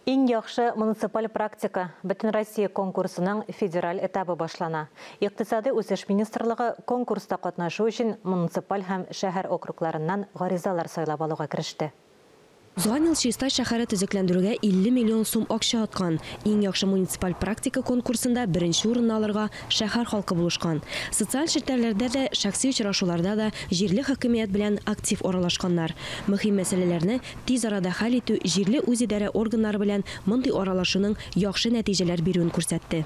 Иң яхшы муниципаль практика Бөтенроссия конкурсының федераль этабы башлана. Икътисади үсеш министрлыгы конкурста катнашу өчен муниципаль һәм шәһәр округларыннан гаризалар сайлап алуга кереште. Узган ел Чистай шәһәре төзекләндерүгә 50 миллион сум акча откан. Иң яхшы муниципаль практика конкурсында беренче урынны алырга шәһәр халкы булышкан. Социаль челтәрләрдә дә, шәхси очрашуларда да җирле хакимият белән актив аралашканнар. Мөһим мәсьәләләрне тиз арада хәл итү җирле үзидарә органнары белән мондый аралашуның яхшы нәтиҗәләр бирүен күрсәтте.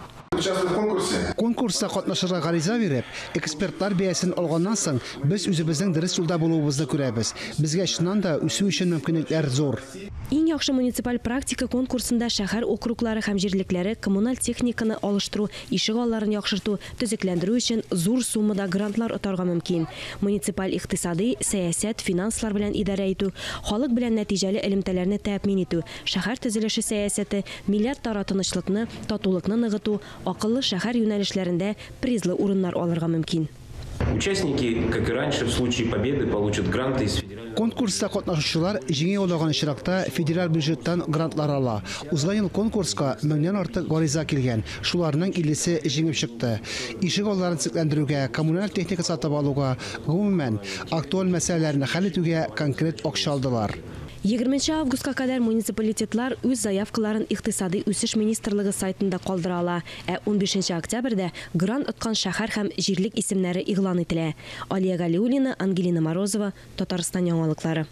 Конкурста катнашырга гариза биреп, экспертлар бәясен алганнан соң, без үзебезнең дөрес юлда булуыбызны күрәбез. Безгә чыннан да үсү өчен мөмкинлекләр зур. Иң яхшы муниципаль практика конкурсында шәһәр округлары һәм җирлекләре коммуналь техниканы алыштыру, ишек алларын яхшырту, төзекләндерү өчен зур суммада грантлар отарга мөмкин. Муниципаль икътисади, сәясәт, финанслар белән идарә итү, халык белән нәтиҗәле элемтәләрне тәэмин итү, шәһәр төзелеше сәясәте, милләтара тынычлыкны, татулыкны ныгыту, акыллы шәһәр юнәлешләрендә призлы урыннар алырга мөмкин. Участники, как и раньше, в случае победы получат гранты из федерального... Конкурста катнашучылар җиңү яулаган очракта федераль бюджеттан грантлар ала. Узган ел конкурска меңнән артык гариза килгән, шуларның 50-се җиңеп чыкты. Ишек алларын төзекләндерүгә, коммуналь техника сатып алуга, гомумән, актуаль мәсьәләләрне хәл итүгә конкрет акча алдылар. 20 августка кадәр муниципалитетлар үз заявкаларын Икътисади үсеш министрлыгы сайтында калдыра ала, ә 15 октябрьдә грант откан шәһәр һәм җирлек исемнәре игълан ителә. Алия Галиуллина, Ангелина Морозова, Татарстан яңалыклары.